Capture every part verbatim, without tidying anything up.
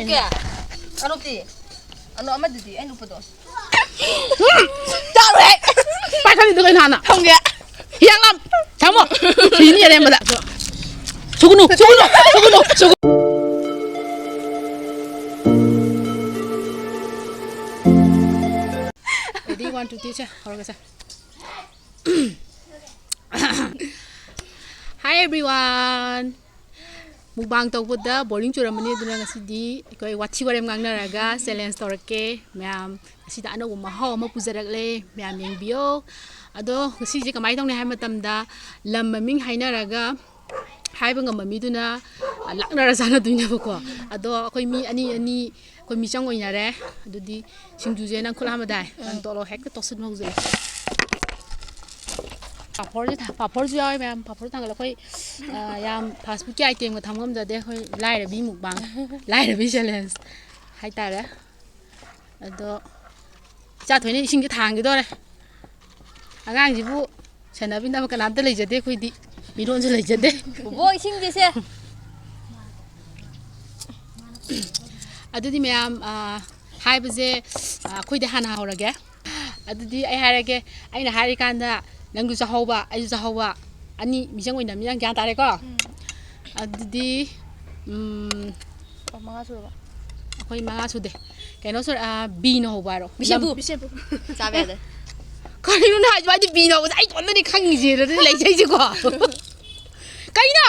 ꯀꯌꯥ? ꯑꯅꯣꯞꯇꯤ? ꯑꯅꯣꯞ ꯑꯃꯗꯨꯗꯤ ꯑꯩꯅ ꯎꯞꯄꯗꯣ꯫ ꯆꯥꯔꯣꯏ! ꯄꯥꯏꯈꯠꯂꯤꯗꯣ ꯀꯩꯅꯣ ꯍꯥꯟꯅ? ꯊꯝꯒꯦ꯫ ꯍꯤꯌꯥꯡꯂꯝ! ꯊꯝꯃꯣ! ꯁꯤꯅꯤ ꯑꯔꯦꯝꯕꯗ꯫ ꯁꯨꯒꯅꯨ! ꯁꯨꯒꯅꯨ! ꯁꯨꯒꯅꯨ! ꯁꯨꯒꯅꯨ! Ready, one, two, three, ꯁꯦ, ꯍꯧꯔꯒꯁꯦ꯫ Hi everyone! Mukbang ꯇꯧꯕꯗ boring ꯆꯨꯔꯝꯃꯅꯤ, ꯑꯗꯨꯅ ꯉꯁꯤꯗꯤ ꯑꯩꯈꯣꯏ ꯋꯥꯊꯤ ꯋꯥꯔꯦꯝ ꯉꯥꯡꯅꯔꯒ challenge ꯇꯧꯔꯛꯀꯦ꯫ ꯃꯌꯥꯝ ꯉꯁꯤꯗ ꯑꯅꯧꯕ ꯃꯍꯥꯎ ꯑꯃ ꯄꯨꯖꯔꯛꯂꯦ, ꯃꯌꯥꯝ ꯌꯦꯡꯕꯤꯌꯣ꯫ ꯑꯗꯣ ꯉꯁꯤꯁꯦ ꯀꯃꯥꯏꯅ ꯇꯧꯅꯤ ꯍꯥꯏꯕ ꯃꯇꯝꯗ, ꯂꯝ ꯃꯃꯤꯡ ꯍꯥꯏꯅꯔꯒ ꯍꯥꯏꯕ ꯉꯝꯕ ꯃꯤꯗꯨꯅ, ꯑ, ꯂꯥꯛꯅꯔ ꯆꯥꯟꯅꯗꯣꯏꯅꯦꯕꯀꯣ꯫ ꯑꯗꯣ ꯑꯩꯈꯣꯏ ꯃꯤ ꯑꯅꯤ ꯑꯅꯤ, ꯑꯩꯈꯣꯏ ꯃꯤꯆꯪ ꯑꯣꯏꯅꯔꯦ꯫ ꯑꯗꯨꯗꯤ ꯁꯤꯡꯖꯨꯁꯦ ꯅꯪ ꯈꯨꯠ ꯍꯥꯝꯕꯗꯥꯏ, ꯅꯪ ꯇꯣꯠꯂꯣ, ꯍꯦꯛꯇ ꯇꯣꯠꯁꯤꯟꯕ ꯍꯧꯖꯤꯜꯂꯦ꯫ ꯄꯥꯐꯣꯔꯁꯦ ꯊꯥ-, ꯄꯥꯐꯣꯔꯁꯨ ꯌꯥꯎꯋꯦ ꯃꯌꯥꯝ꯫ ꯄꯥꯐꯣꯔ ꯊꯥꯡꯒꯠꯂꯦ꯫ ꯑꯩꯈꯣꯏ, ꯑ, ꯌꯥꯝ fast foodꯀꯤ itemꯒ ꯊꯝ ꯉꯝꯖꯗꯦ꯫ ꯑꯩꯈꯣꯏ ꯂꯥꯏꯔꯕꯤ mukbang, ꯂꯥꯏꯔꯕꯤ challenge ꯍꯥꯏꯇꯥꯔꯦ꯫ ꯑꯗꯣ ꯏꯆꯥ ꯊꯣꯏꯅ ꯏꯁꯤꯡꯁꯦ ꯊꯥꯡꯒꯦ ꯇꯧꯔꯦ꯫ ꯑꯉꯥꯡꯁꯤꯕꯨ ꯁꯦꯟꯅꯕꯤꯅꯕ ꯀꯅꯥꯝꯇ ꯂꯩꯖꯗꯦ ꯑꯩꯈꯣꯏꯗꯤ꯫ ꯃꯤꯔꯣꯟꯁꯨ ꯂꯩꯖꯗꯦ꯫ ꯕꯣꯕꯣ, ꯏꯁꯤꯡꯁꯦ ꯁꯦ꯫ ꯑꯗꯨꯗꯤ ꯃꯌꯥꯝ, ꯑ, ꯍꯥꯏꯕꯁꯦ, ꯑ, ꯑꯩꯈꯣꯏꯗꯤ ꯍꯥꯟꯅ ꯍꯧꯔꯒꯦ꯫ ꯑꯗꯨꯗꯤ ꯑꯩ ꯍꯥꯏꯔꯒꯦ, ꯑꯩꯅ ꯍꯥꯏꯔꯤꯀꯥꯟꯗ ꯅꯪꯁꯨ ꯆꯥꯍꯧꯕ, ꯑꯩꯁꯨ ꯆꯥꯍꯧꯕ, ꯑꯅꯤ ꯃꯤꯆꯪ ꯑꯣꯏꯅꯕꯅꯤꯅ ꯒ꯭ꯌꯥꯟ ꯇꯥꯔꯦꯀꯣ? ꯎꯝ꯫ ꯑꯗꯨꯗꯤ, ꯎꯝ, ꯑꯣ, ꯃꯉꯥ ꯁꯨꯔꯕ? ꯑꯩꯈꯣꯏ ꯃꯉꯥ ꯁꯨꯗꯦ꯫ ꯀꯩꯅꯣ ꯁꯨꯔ-, ꯑ, Bꯅ ꯍꯧꯕ ꯍꯥꯏꯔꯣ? ꯕꯤꯁꯦꯝꯄꯨ꯫ ꯂꯝ-, ꯕꯤꯁꯦꯝꯄꯨ꯫ ꯆꯥꯕ ꯌꯥꯗꯦ꯫ ꯀꯔꯤꯅꯣ ꯅꯪ ꯍꯥꯏꯁꯤꯕꯣ? ꯑꯩꯗꯤ Bꯅ ꯍꯧꯕꯁꯦ ꯑꯩ ꯏꯇꯣꯝꯇꯅꯤ ꯈꯪꯉꯤꯁꯦ, ꯑꯗꯨꯗꯤ ꯂꯩꯖꯩꯁꯦꯀꯣ꯫ ꯀꯩꯅꯣ?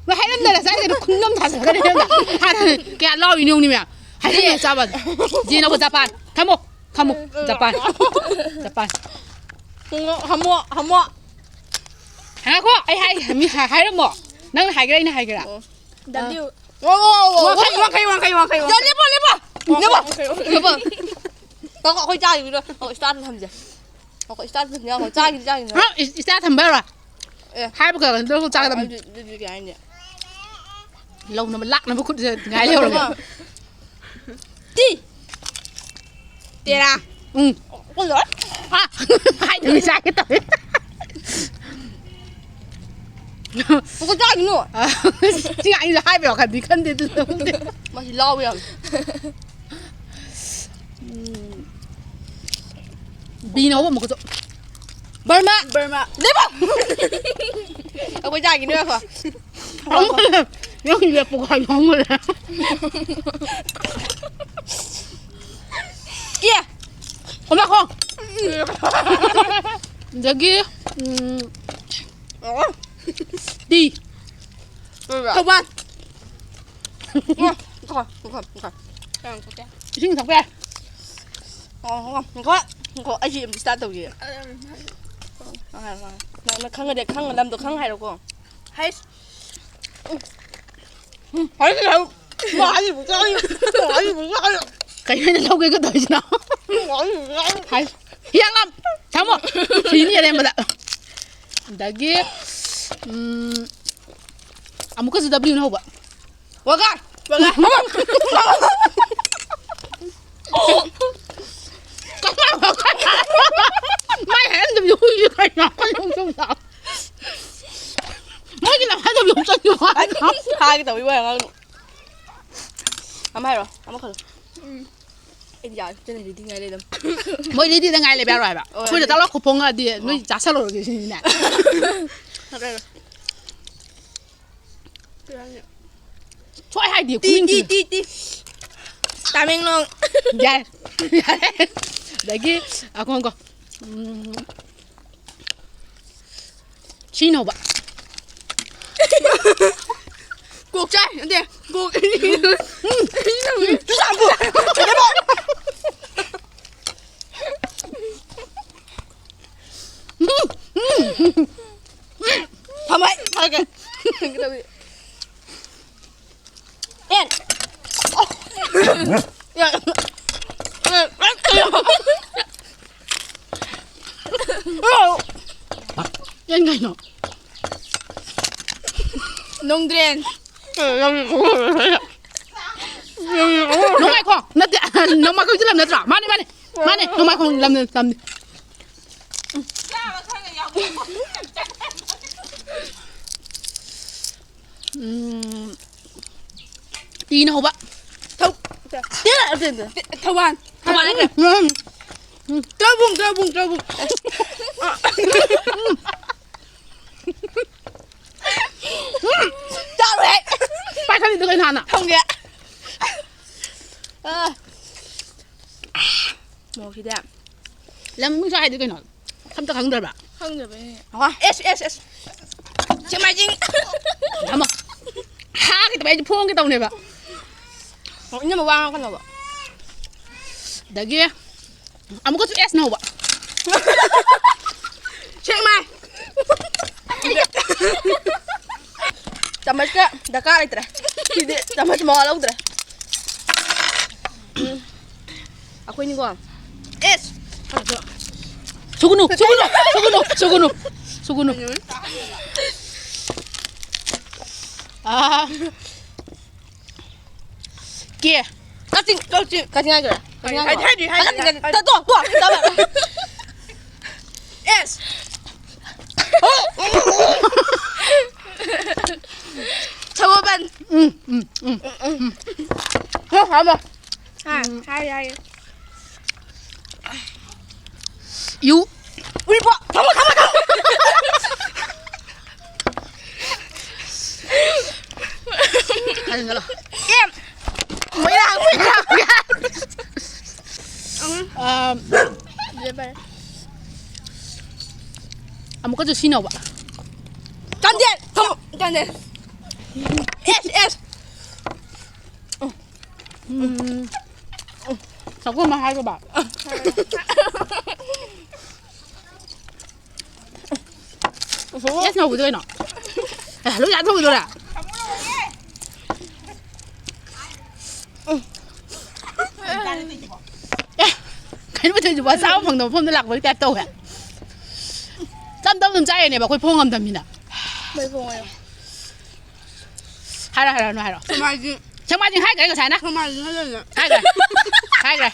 ꯃꯣꯏ ꯍꯥꯏꯔꯝꯗꯅ ꯉꯁꯥꯏ ꯀꯩꯅꯣ ꯈꯨꯟꯅꯝ ꯊꯥꯖꯤꯜꯂꯒꯅꯦ ꯅꯪꯅ꯫ ꯍꯥꯟꯅ ꯀꯌꯥ ꯂꯥꯎꯔꯤꯅꯣ ꯌꯦꯡꯉꯨꯅꯦ ꯃꯌꯥꯝ꯫ ꯍꯥꯏꯔꯝꯗꯅ ꯆꯥꯕ꯫ Bꯅ ꯍꯧꯕ ꯖꯄꯥꯟ꯫ ꯊꯝꯃꯣ꯫ ꯈꯝꯃꯨ꯫ ꯖꯄꯥꯟ꯫ ꯖꯄꯥꯟ꯫ ꯍꯃꯣ, ꯍꯃꯣ, ꯍꯃꯣ꯫ ꯉꯥꯏꯈꯣ, ꯑꯩ ꯍꯥꯏ-, ꯃꯤ ꯍꯥꯏ-, ꯍꯥꯏꯔꯝꯃꯣ꯫ ꯅꯪꯅ ꯍꯥꯏꯒꯦꯔꯥ, ꯑꯩꯅ ꯍꯥꯏꯒꯦꯔꯥ? ꯑꯣ꯫ W꯫ ꯑꯣ, ꯑꯣ, ꯑꯣ, ꯋꯥꯡꯈꯩ, ꯋꯥꯡꯈꯩ, ꯋꯥꯡꯈꯩ, ꯋꯥꯡꯈꯩ, ꯋꯥꯡꯈꯩ꯫ ꯌꯥ, ꯂꯦꯞꯄꯣ, ꯂꯦꯞꯄꯣ꯫ ꯂꯦꯞꯄꯣ꯫ ꯋꯥꯡꯈꯩ, ꯋꯥꯡꯈꯩ, ꯋꯥꯡꯈꯩ꯫ ꯂꯦꯞꯄꯣ꯫ ꯉꯥꯏꯈꯣ, ꯑꯩꯈꯣꯏ ꯆꯥꯈꯤꯕꯗꯣ꯫ ꯑꯣ, start ꯊꯝꯁꯦ꯫ ꯉꯥꯏꯈꯣ, start ꯊꯝꯁꯦ꯫ ꯉꯥꯏꯈꯣ, ꯆꯥꯈꯤꯁꯤ, ꯆꯥꯈꯤꯁꯤ꯫ ꯍꯥ? ꯏꯁ-, start ꯊꯝꯕ ꯌꯥꯔꯣꯏ꯫ ꯑꯦ꯫ ꯍꯥꯏꯕ ꯀꯥꯟꯗ ꯅꯪ ꯆꯥꯒꯗꯕꯅꯤ꯫ ꯑꯗꯨ-, ꯑꯗꯨꯗꯤ ꯀꯩ ꯍꯥꯏꯅꯤ? ꯂꯧꯅꯕ, ꯂꯥꯛꯅꯕ ꯈꯨꯠꯁꯦ ꯉꯥꯏ ꯂꯩꯍꯧꯔꯕ꯫ ꯇꯤ꯫ ꯇꯦꯔꯥ꯫ ꯎꯝ꯫ ꯀꯨꯜꯂꯣꯏ꯫ ꯍꯥ? ꯍꯥꯏꯗꯕꯤ ꯆꯥꯒꯦ ꯇꯧꯋꯦ꯫ ꯄꯨꯀꯣꯛ ꯆꯥꯒꯤꯅꯣ꯫ ꯁꯤ ꯉꯥꯛꯁꯤꯁꯨ ꯍꯥꯏꯕꯩ ꯋꯥꯈꯜꯗꯤ ꯈꯟꯗꯦ, ꯑꯗꯨ ꯇꯧꯗꯦ꯫ ꯃꯁꯤ ꯂꯥꯎ ꯌꯥꯝ꯫ ꯎꯝ꯫ ꯕꯤꯅ ꯍꯧꯕ ꯑꯃꯨꯛꯀꯁꯨ꯫ ꯕꯔꯃꯥ꯫ ꯕꯔꯃꯥ꯫ ꯂꯦꯞꯄꯣ꯫ ꯑꯩꯈꯣꯏ ꯆꯥꯈꯤꯅꯦ, ꯉꯥꯏꯈꯣ꯫ ꯅꯪ ꯂꯦꯞꯄꯨ ꯍꯥꯏ ꯍꯧꯃꯜꯂꯦ꯫ ꯑꯦ꯫ ꯀꯣꯝꯂꯥꯈꯣꯡ꯫ ꯑꯗꯒꯤ, ꯎꯝ, ꯇꯤ꯫ ꯊꯧꯕꯥꯜ꯫ ꯉꯥꯏꯈꯣ, ꯉꯥꯏꯈꯣ, ꯉꯥꯏꯈꯣ꯫ ꯏꯁꯤꯡ ꯊꯛꯄ ꯌꯥꯏ꯫ ꯑꯣ, ꯉꯥꯏꯈꯣ, ꯉꯥꯏꯈꯣ, ꯑꯩꯁꯤ ꯑꯝꯇ start ꯇꯧꯒꯦ꯫ ꯅꯪꯅ ꯈꯪꯉꯗꯤ, ꯈꯪꯉ ꯂꯝꯗꯣ ꯈꯪꯉ ꯍꯥꯏꯔꯣꯀꯣ꯫ ꯍꯩꯁ꯫ ꯎꯝ, ꯍꯩꯁ ꯂꯧ꯫ ꯃꯥ ꯍꯩꯁꯤꯕꯨ ꯆꯥꯔꯤ꯫ ꯃꯥ ꯍꯩꯁꯤꯕꯨ ꯆꯥꯔꯤ꯫ ꯀꯩꯅꯣ ꯑꯩꯅ ꯂꯧꯒꯦꯒ ꯇꯧꯔꯤꯁꯤꯅ? ꯃꯥ ꯍꯩꯁꯤꯕꯨ ꯆꯥꯔꯤ꯫ ꯍꯥꯏ꯫ ꯍꯤꯌꯥꯡꯂꯝ꯫ ꯊꯝꯃꯣ꯫ ꯁꯤꯅꯤ ꯑꯔꯦꯝꯕꯗ꯫ ꯑꯗꯒꯤ, ꯎꯝ, ꯑꯃꯨꯛꯀꯁꯨ W ꯅ ꯍꯧꯕ꯫ ꯋꯥꯒꯥ! ꯋꯥꯒꯥ! ꯃꯥꯏ ꯍꯦꯟꯗꯕꯤ ꯍꯨꯏꯁꯦ ꯀꯩꯅꯣ? ꯃꯣꯏꯒꯤ ꯂꯝ ꯍꯦꯟꯗꯕꯤ ꯑꯃꯨꯛ ꯆꯠꯈꯤꯕ ꯋꯥꯅꯤ꯫ ꯍꯥꯏꯒꯦ ꯇꯧꯕ ꯏꯕꯣ ꯑꯉꯥꯡ꯫ ꯑꯃ ꯍꯥꯏꯔꯣ, ꯑꯃ ꯈꯜꯂꯣ꯫ ꯎꯝ꯫ ꯑꯩꯗꯤ ꯌꯥꯔꯦ, ꯆꯦꯟꯅ ready ꯉꯥꯏ ꯂꯩꯔꯝ꯫ ꯃꯣꯏ ready ꯗ ꯉꯥꯏ ꯂꯩꯕ ꯌꯥꯔꯣꯏ ꯍꯥꯏꯕ꯫ ꯑꯣ, ꯑꯩꯈꯣꯏꯅ ready꯫ ꯇꯥꯛꯂꯛ ꯈꯨꯐꯣꯡꯉꯛꯑꯗꯤ ꯅꯣꯏ ꯑꯣ꯫ ꯆꯥꯁꯜꯂꯨꯔꯒꯦ ꯁꯤꯅꯤꯅꯦ꯫ ꯍꯥꯏꯔꯣ, ꯍꯥꯏꯔꯣ꯫ ꯀꯩ ꯍꯥꯏꯅꯤ? ꯁꯣꯏ ꯍꯥꯏꯗꯤ ꯇꯤ, ꯈꯨꯃꯤꯡ ꯇꯤ, ꯊꯤꯜꯂ꯫ ꯇꯤ, ꯇꯤ꯫ ꯇꯃꯦꯡꯂꯣꯡ꯫ ꯌꯥꯔꯦ꯫ ꯌꯥꯔꯦ꯫ ꯑꯗꯒꯤ, ꯑꯈꯣ, ꯑꯈꯣ꯫ ꯎꯝ꯫ ꯁꯤꯅ ꯍꯧꯕ꯫ ꯀꯣꯛ ꯆꯥꯏ, ꯅꯠꯇꯦ, ꯀꯣꯛ꯫ ꯎꯝ꯫ ꯆꯨꯔꯆꯥꯟꯄꯨꯔ꯫ ꯀꯩꯗꯧꯕ? ꯎꯝ, ꯎꯝ, ꯎꯝ꯫ ꯐꯝꯃꯦ, ꯐꯝꯒꯦ꯫ ꯀꯩꯗꯧꯏ? ꯑꯦꯟ꯫ ꯑꯦꯟ ꯀꯩꯅꯣ? ꯅꯣꯡꯗ꯭ꯔꯦꯟ꯫ ꯅꯣꯡꯃꯥꯏꯈꯣꯡ ꯅꯠꯇꯦ, ꯅꯣꯡꯃꯥꯏꯈꯣꯡꯁꯦ ꯂꯝ ꯅꯠꯇ꯭ꯔꯣ? ꯃꯥꯅꯦ, ꯃꯥꯅꯦ, ꯃꯥꯅꯦ, ꯅꯣꯡꯃꯥꯏꯈꯣꯡ ꯂꯝꯅꯦ, ꯂꯝꯅꯦ꯫ ꯆꯥꯕ ꯊꯛꯅ ꯌꯥꯎꯕ ꯌꯥꯝ ꯆꯥꯅꯤꯡꯉꯦ꯫ ꯎꯝ, ꯇꯤꯅ ꯍꯧꯕ꯫ ꯊꯧ-, ꯇꯦ-, ꯇꯦ-, ꯇꯦ-, ꯊꯧꯕꯥꯜ꯫ ꯊꯧꯕꯥꯜ ꯅꯠꯇ꯭ꯔꯦ꯫ ꯎꯝ, ꯎꯝ, ꯎꯝ꯫ ꯇ꯭ꯔꯧꯕꯨꯡ, ꯇ꯭ꯔꯧꯕꯨꯡ, ꯇ꯭ꯔꯧꯕꯨꯡ꯫ ꯆꯥꯔꯣꯏ꯫ ꯄꯥꯏꯈꯠꯂꯤꯗꯣ ꯀꯩꯅꯣ ꯍꯥꯟꯅ? ꯊꯝꯒꯦ꯫ ꯑꯥ꯫ ꯃꯣꯔꯣꯛꯁꯤꯗꯤ꯫ ꯂꯝ ꯃꯤꯡꯁꯨ ꯍꯥꯏꯗꯤ ꯀꯩꯅꯣ? ꯑꯝꯇ ꯈꯪꯗ꯭ꯔꯕ? ꯈꯪꯗꯕꯩꯅꯦ꯫ ꯑꯦꯁ, ꯑꯦꯁ, ꯑꯦꯁ꯫ ꯁꯦꯛꯃꯥꯏꯖꯤꯡ꯫ ꯊꯝꯃꯣ꯫ ꯍꯥꯒꯦ ꯇꯧꯕ, ꯑꯩꯗꯤ ꯐꯣꯡꯒꯦ ꯇꯧꯅꯦꯕ꯫ ꯑꯣ, ꯏꯅꯝꯃ ꯋꯥ ꯉꯥꯡꯉꯛꯀꯅꯣꯕ꯫ ꯑꯗꯒꯤ ꯑꯃꯨꯛꯀꯁꯨ ꯑꯦꯁꯅ ꯍꯧꯕ꯫ ꯁꯦꯛꯃꯥꯏ꯫ ꯆꯥꯃꯁꯀ ꯗꯔꯀꯥꯔ ꯂꯩꯇ꯭ꯔꯦ꯫ ꯁꯤꯗꯤ ꯆꯥꯃꯁ ꯃꯋꯥ ꯂꯧꯗ꯭ꯔꯦ꯫ ꯎꯝ꯫ ꯑꯩꯈꯣꯏꯅꯤꯀꯣ꯫ ꯑꯦꯁ! ꯁꯨꯒꯅꯨ, ꯁꯨꯒꯅꯨ, ꯁꯨꯒꯅꯨ, ꯁꯨꯒꯅꯨ, ꯁꯨꯒꯅꯨ꯫ ꯑꯥ꯫ ꯀꯦ꯫ ꯀꯛꯆꯤꯡ, ꯀꯛꯆꯤꯡ, ꯀꯛꯆꯤꯡ ꯍꯥꯏꯈ꯭ꯔꯦ꯫ ꯀꯛꯆꯤꯡ ꯍꯥꯏꯈ꯭ꯔꯦ꯫ ꯍꯥꯏꯗꯤ, ꯍꯥꯏꯗꯤ, ꯀꯛꯆꯤꯡ, ꯍꯥꯏꯗꯤ꯫ ꯀꯛꯆꯤꯡ, ꯇꯣ, ꯇꯣ, ꯇꯣ꯫ ꯑꯦꯁ꯫ ꯁꯒꯣꯜꯕꯟ꯫ ꯎꯝ, ꯎꯝ, ꯎꯝ, ꯎꯝ꯫ ꯎꯝ, ꯍꯥꯏꯕ꯫ ꯍꯥꯏ, ꯍꯥꯏ, ꯍꯥꯏ꯫ ꯌꯨ꯫ ꯎꯔꯤꯄꯣꯛ꯫ ꯊꯝꯃꯣ, ꯊꯝꯃꯣ, ꯊꯝꯃꯣ꯫ ꯍꯥꯏꯖꯤꯟꯒꯅꯨ꯫ ꯑꯦꯝ꯫ ꯃꯣꯏꯔꯥꯡ, ꯃꯣꯏꯔꯥꯡ꯫ ꯎꯝ꯫ ꯑꯥ, ꯑꯃꯨꯛꯀꯁꯨ ꯁꯤꯅꯧꯕ꯫ ꯆꯥꯟꯗꯦꯜ꯫ ꯊꯝꯃꯣ꯫ ꯆꯥꯟꯗꯦꯜ꯫ ꯑꯦꯁ, ꯑꯦꯁ꯫ ꯎꯝ꯫ ꯆꯥꯛꯈꯨꯝ ꯑꯃ ꯍꯥꯏꯒꯕ꯫ ꯑꯦꯁ ꯅꯧꯕꯗꯣ ꯀꯩꯅꯣ? ꯑꯦ, ꯂꯣꯏ ꯆꯥꯊꯣꯛꯈꯤꯗꯣꯔꯦ? ꯑꯦ, ꯀꯩꯅꯣ ꯃꯊꯦꯜꯁꯤꯕꯣ? ꯆꯥꯕ ꯐꯪꯗꯕ ꯃꯐꯝꯗ ꯂꯥꯛꯄꯒꯤ type ꯇꯧꯋꯦ꯫ ꯇꯞ ꯇꯞꯅ ꯑꯗꯨꯝ ꯆꯥꯏꯔꯤꯅꯦꯕ ꯑꯩꯈꯣꯏ ꯐꯣꯡ ꯉꯝꯗꯕꯅꯤꯅ꯫ ꯃꯩ ꯐꯣꯡꯉꯦ꯫ ꯍꯥꯏꯔꯣ, ꯍꯥꯏꯔꯣ, ꯅꯪ ꯍꯥꯏꯔꯣ꯫ ꯁꯦꯛꯃꯥꯏꯖꯤꯡ꯫ ꯁꯦꯛꯃꯥꯏꯖꯤꯡ ꯍꯥꯏꯈ꯭ꯔꯦ ꯉꯁꯥꯏꯅ꯫ ꯁꯦꯛꯃꯥꯏꯖꯤꯡ ꯍꯥꯏꯗꯣꯏꯅꯦ꯫ ꯍꯥꯏꯈ꯭ꯔꯦ꯫ ꯍꯥꯏꯈ꯭ꯔꯦ꯫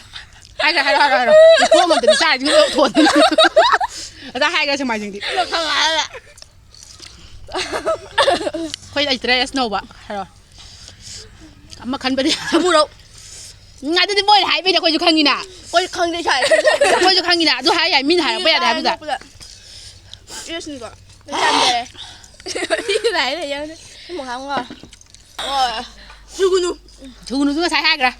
ꯍꯥꯏꯈ꯭ꯔꯦ, ꯍꯥꯏꯔꯣ, ꯍꯥꯏꯔꯣ, ꯍꯥꯏꯔꯣ꯫ ꯐꯣꯡ ꯉꯝꯗꯕꯤ ꯆꯥꯔꯤꯁꯤꯡꯗꯣ ꯊꯣꯟꯗꯅ꯫ ꯉꯁꯥꯏ ꯍꯥꯏꯈ꯭ꯔꯦ ꯁꯦꯛꯃꯥꯏꯖꯤꯡꯗꯤ꯫ ꯑꯗꯣ ꯈꯪꯉꯛꯑꯒ꯫ ꯑꯩꯈꯣꯏ ꯂꯩꯇ꯭ꯔꯦ ꯑꯦꯁ ꯅꯧꯕ꯫ ꯍꯥꯏꯔꯣ꯫ ꯑꯃ ꯈꯟꯕꯗꯤ꯫ ꯁꯃꯨꯔꯧ꯫ ꯎꯝ, ꯑꯗꯨꯗꯤ ꯃꯣꯏꯅ ꯍꯥꯏꯕꯩꯅꯦ, ꯑꯩꯈꯣꯏꯁꯨ ꯈꯪꯉꯤꯅ꯫ ꯑꯩꯈꯣꯏ ꯈꯪꯗꯦ ꯁꯥꯏ꯫ ꯑꯩꯈꯣꯏꯁꯨ ꯈꯪꯉꯤꯅ꯫ ꯑꯗꯨ ꯍꯥꯏ ꯌꯥꯏ, ꯃꯤꯅ ꯍꯥꯏꯔꯛꯄ ꯌꯥꯗꯦ ꯍꯥꯏꯕꯗꯨꯗ꯫ ꯅꯣꯛꯄꯗ꯫ ꯑꯦꯁꯅꯤꯀꯣ꯫ ꯆꯥꯟꯗꯦ꯫ ꯂꯥꯏꯔꯦ ꯌꯥꯅꯤ꯫ ꯑꯃꯨꯛ ꯍꯥꯡꯉꯣ꯫ ꯑꯣ꯫ ꯁꯨꯒꯅꯨ꯫ ꯁꯨꯒꯅꯨꯁꯨ ꯉꯁꯥꯏ ꯍꯥꯏꯈ꯭ꯔꯦ꯫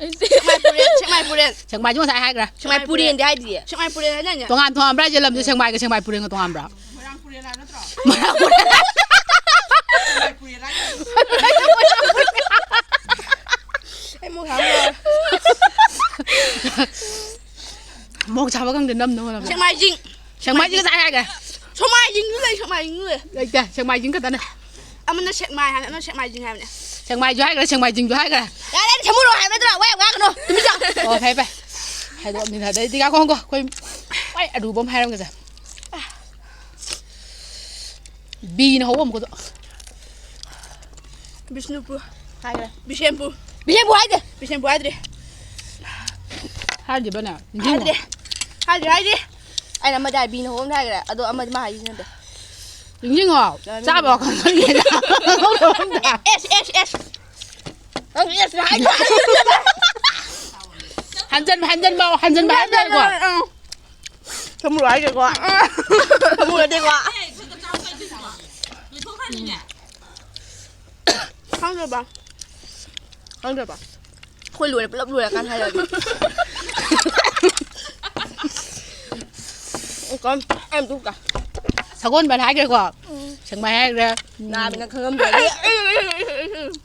ꯁꯦꯛꯃꯥꯏ ꯄꯨꯔꯦꯟ, ꯁꯦꯛꯃꯥꯏ ꯄꯨꯔꯦꯟ꯫ ꯁꯦꯛꯃꯥꯏꯁꯨ ꯉꯁꯥꯏ ꯍꯥꯏꯈ꯭ꯔꯦ꯫ ꯁꯦꯛꯃꯥꯏ ꯄꯨꯔꯦꯟꯗꯤ ꯍꯥꯏꯗꯤꯌꯦ꯫ ꯁꯦꯛꯃꯥꯏ ꯄꯨꯔꯦꯟ ꯍꯥꯏꯗꯥꯏꯅꯦ? ꯇꯣꯉꯥꯟ ꯊꯣꯡꯉꯝꯕ꯭ꯔꯥ ꯍꯥꯏꯁꯦ? ꯂꯝꯁꯦ ꯁꯦꯛꯃꯥꯏꯒ ꯁꯦꯛꯃꯥꯏ ꯄꯨꯔꯦꯟꯒ ꯇꯣꯉꯥꯟꯕ꯭ꯔꯥ? ꯃꯣꯏꯔꯥꯡ ꯄꯨꯔꯦꯟ ꯍꯥꯏꯕ ꯅꯠꯇ꯭ꯔꯣ? ꯃꯣꯏꯔꯥꯡ ꯄꯨꯔꯦꯟ ꯍꯥꯏꯕ꯫ ꯑꯩ ꯑꯃꯨꯛ ꯍꯥꯡꯉꯣ꯫ ꯃꯣꯔꯣꯛ ꯁꯥꯕ ꯈꯪꯗꯦ ꯅꯝꯅꯕ ꯍꯣꯠꯅꯕꯗ꯫ ꯁꯦꯛꯃꯥꯏꯖꯤꯡ꯫ ꯁꯦꯛꯃꯥꯏꯖꯤꯡ ꯉꯁꯥꯏ ꯍꯥꯏꯈ꯭ꯔꯦ꯫ ꯁꯦꯛꯃꯥꯏꯖꯤꯡꯁꯨ ꯂꯩ, ꯁꯦꯛꯃꯥꯏꯖꯤꯡꯁꯨ ꯂꯩ꯫ ꯂꯩꯇꯦ, ꯁꯦꯛꯃꯥꯏꯖꯤꯡ ꯈꯛꯇꯅꯦ꯫ ꯑꯃꯅ ꯁꯦꯛꯃꯥꯏ ꯍꯥꯏꯕꯅꯦ, ꯑꯃꯅ ꯁꯦꯛꯃꯥꯏꯖꯤꯡ ꯍꯥꯏꯕꯅꯦ꯫ ꯁꯦꯛꯃꯥꯏꯁꯨ ꯍꯥꯏꯈ꯭ꯔꯦ, ꯁꯦꯛꯃꯥꯏꯖꯤꯡꯁꯨ ꯍꯥꯏꯈ꯭ꯔꯦ꯫ ꯌꯥꯔꯦ, ꯑꯩꯅ ꯁꯃꯨꯔꯧ ꯍꯥꯏꯕ ꯅꯠꯇ꯭ꯔꯣ? ꯋꯥ ꯌꯥꯝ ꯉꯥꯡꯒꯅꯨ꯫ ꯇꯨꯃꯤꯟ ꯆꯥꯎ꯫ ꯑꯣ, ꯐꯩ, ꯐꯩ꯫ ꯍꯥꯏꯗꯣꯛꯑꯕꯅꯤꯅ ꯑꯗꯩꯗꯤ ꯉꯥꯏꯈꯣ, ꯉꯥꯏꯈꯣ꯫ ꯑꯩꯈꯣꯏ ꯈ꯭ꯋꯥꯏ ꯑꯔꯨꯕ ꯑꯃ ꯍꯥꯏꯔꯝꯒꯦꯁꯦ꯫ ꯕꯤꯅ ꯍꯧꯕ ꯑꯃꯨꯛꯀꯗꯣ꯫ ꯕꯤꯁꯅꯨꯄꯨꯔ꯫ ꯍꯥꯏꯈ꯭ꯔꯦ꯫ ꯕꯤꯁꯦꯝꯄꯨꯔ꯫ ꯕꯤꯁꯦꯝꯄꯨꯔ ꯍꯥꯏꯗꯦ꯫ ꯕꯤꯁꯦꯝꯄꯨꯔ ꯍꯥꯏꯗ꯭ꯔꯤ꯫ ꯍꯥꯏꯗ꯭ꯔꯤꯕꯅꯦ? ꯅꯤꯡꯁꯤꯡꯉꯣ꯫ ꯍꯥꯏꯗ꯭ꯔꯤ꯫ ꯍꯥꯏꯗ꯭ꯔꯤ, ꯍꯥꯏꯗ꯭ꯔꯤ꯫ ꯑꯩꯅ ꯑꯃꯗꯤ ꯍꯥꯏ ꯕꯤꯅ ꯍꯧꯕ ꯑꯃ ꯍꯥꯏꯈ꯭ꯔꯦ꯫ ꯑꯗꯣ ꯑꯃꯗꯤ ꯃꯥ ꯍꯥꯏꯁꯤ ꯅꯠꯇꯦ꯫ ꯅꯤꯡꯁꯤꯡꯉꯣ꯫ ꯌꯥꯅꯤ꯫ ꯆꯥꯕ ꯋꯥꯈꯜ ꯈꯟꯒꯦꯅ꯫ ꯑꯦꯁ, ꯑꯦꯁ, ꯑꯦꯁ꯫ ꯅꯪ ꯑꯦꯁ ꯍꯥꯏꯗ꯭ꯔꯣ? ꯍꯟꯖꯟꯕ, ꯍꯟꯖꯟꯕ, ꯍꯟꯖꯟꯕ ꯍꯥꯏꯕ ꯌꯥꯏꯀꯣ? ꯑꯪ꯫ ꯁꯃꯨꯔꯧ ꯍꯥꯏꯒꯦꯀꯣ꯫ ꯁꯃꯨꯔꯧ ꯅꯠꯇꯦꯀꯣ꯫ ꯈꯪꯗ꯭ꯔꯕ? ꯈꯪꯗ꯭ꯔꯕ? ꯑꯩꯈꯣꯏ ꯂꯣꯏꯔꯦ, ꯄꯨꯂꯞ ꯂꯣꯏꯔꯀꯥꯟꯗ ꯍꯥꯏꯔꯛꯑꯒꯦ꯫ ꯎꯝ, ꯀꯝ-, ꯑꯩ ꯑꯝꯇ ꯎꯞꯀꯦ꯫ ꯁꯒꯣꯜꯕꯟ ꯍꯥꯏꯈ꯭ꯔꯦꯀꯣ? ꯎꯝ꯫ ꯁꯦꯛꯃꯥꯏ ꯍꯥꯏꯈ꯭ꯔꯦ꯫ ꯎꯝ꯫ ꯅꯥꯕꯅ ꯈꯪꯉꯝꯗ꯭ꯔꯗꯤ꯫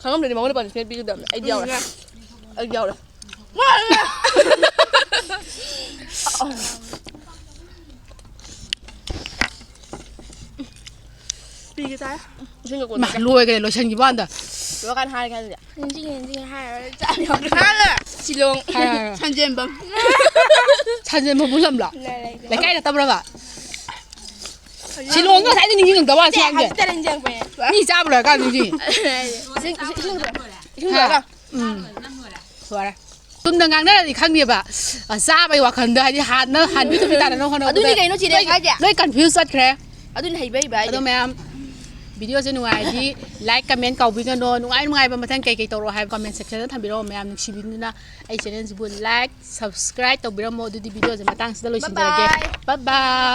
ꯈꯪꯉꯝꯗ꯭ꯔꯗꯤ ꯃꯉꯣꯟꯗ punishment ꯄꯤꯒꯗꯕꯅꯦ꯫ ꯑꯩꯗꯤ ꯌꯥꯎꯔꯦ꯫ ꯎꯝ꯫ ꯑꯩꯗꯤ ꯌꯥꯎꯔꯦ꯫ ꯄꯤꯒꯦ ꯇꯥꯏ꯫ ꯏꯁꯤꯡꯒ ꯏꯃꯥ, ꯀꯣꯟꯅꯗꯦ꯫ ꯂꯣꯏꯈ꯭ꯔꯦ, ꯂꯣꯏꯁꯤꯟꯈꯤꯕ ꯋꯥꯅꯤꯗ꯫ ꯂꯣꯏꯔꯀꯥꯟꯗ ꯍꯥꯏꯔꯒꯦ ꯑꯗꯨꯗꯤ꯫ ꯅꯤꯡꯁꯤꯡꯉꯦ, ꯅꯤꯡꯁꯤꯡꯉꯦ ꯍꯥꯏꯔꯔꯣꯏ꯫ ꯆꯥꯕ ꯌꯥꯎꯗ꯭ꯔꯦ꯫ ꯍꯥꯏꯔꯣ꯫ ꯁꯤꯂꯣꯡ꯫ ꯍꯥꯏꯔꯣ, ꯍꯥꯏꯔꯣ꯫ ꯁꯟꯖꯦꯟꯕꯝ꯫ ꯁꯟꯖꯦꯟꯕꯝꯕꯨ ꯂꯝꯂꯣ? ꯂꯩ, ꯂꯩ, ꯂꯩ꯫ ꯂꯩꯀꯥꯏ ꯅꯠꯇꯕ꯭ꯔꯕ? ꯁꯤꯂꯣꯡꯒ ꯉꯁꯥꯏꯗꯩ ꯅꯤꯡꯁꯤꯡꯉꯛꯇꯕ ꯋꯥꯅꯤ ꯅꯠꯇꯦ, ꯁꯤꯂꯣꯡꯁꯦ꯫ ꯍꯧꯖꯤꯛꯇ ꯅꯤꯡꯁꯤꯡꯉꯛꯄꯅꯦ꯫ ꯃꯤ ꯆꯥꯕ ꯂꯣꯏꯔꯀꯥꯟꯗ ꯅꯤꯡꯁꯤꯡꯉꯤ꯫ ꯏꯁꯤꯡ, ꯏꯁꯤꯡ, ꯏꯁꯤꯡ ꯂꯣꯏꯔꯒ꯫ ꯎꯝ꯫ ꯂꯣꯏꯔꯦ꯫ ꯆꯨꯝꯅ ꯉꯥꯡꯅꯔꯗꯤ ꯈꯪꯗꯦꯕ꯫ ꯑ, ꯆꯥꯕꯩ ꯋꯥꯈꯜꯗ, ꯍꯥꯏꯗꯤ ꯍꯥꯟꯅ ꯍꯥꯟꯕꯤ ꯊꯨꯝꯕꯤ ꯇꯥꯅꯅꯕ ꯍꯣꯠꯅꯕꯗ ꯑꯗꯨꯅꯤ ꯀꯩꯅꯣ ꯆꯦ ꯔꯦꯈꯥ ꯍꯥꯏꯁꯦ꯫ ꯂꯣꯏ confuse ꯆꯠꯈ꯭ꯔꯦ꯫ ꯑꯗꯨꯅ ꯍꯩꯕ ꯍꯩꯕ ꯍꯥꯏꯗꯤ꯫ ꯑꯗꯣ ꯃꯌꯥꯝ, videoꯁꯦ ꯅꯨꯡꯉꯥꯏꯔꯗꯤ like, comment ꯀꯥꯎꯕꯤꯒꯅꯣ꯫ ꯅꯨꯡꯉꯥꯏ ꯅꯨꯡꯉꯥꯏꯕ ꯃꯊꯪ ꯀꯩ ꯀꯩ ꯇꯧꯔꯛꯑꯣ ꯍꯥꯏꯕ comment sectionꯗ ꯊꯝꯕꯤꯔꯛꯑꯣ꯫ ꯃꯌꯥꯝ ꯅꯨꯡꯁꯤꯕꯤꯗꯨꯅ ꯑꯩ channelꯁꯤꯕꯨ like, subscribe ꯇꯧꯕꯤꯔꯝꯃꯣ꯫ ꯑꯗꯨꯗꯤ videoꯁꯦ ꯃꯇꯥꯡꯁꯤꯗ ꯂꯣꯏꯁꯤꯟꯖꯔꯒꯦ꯫ Bye bye. Bye bye.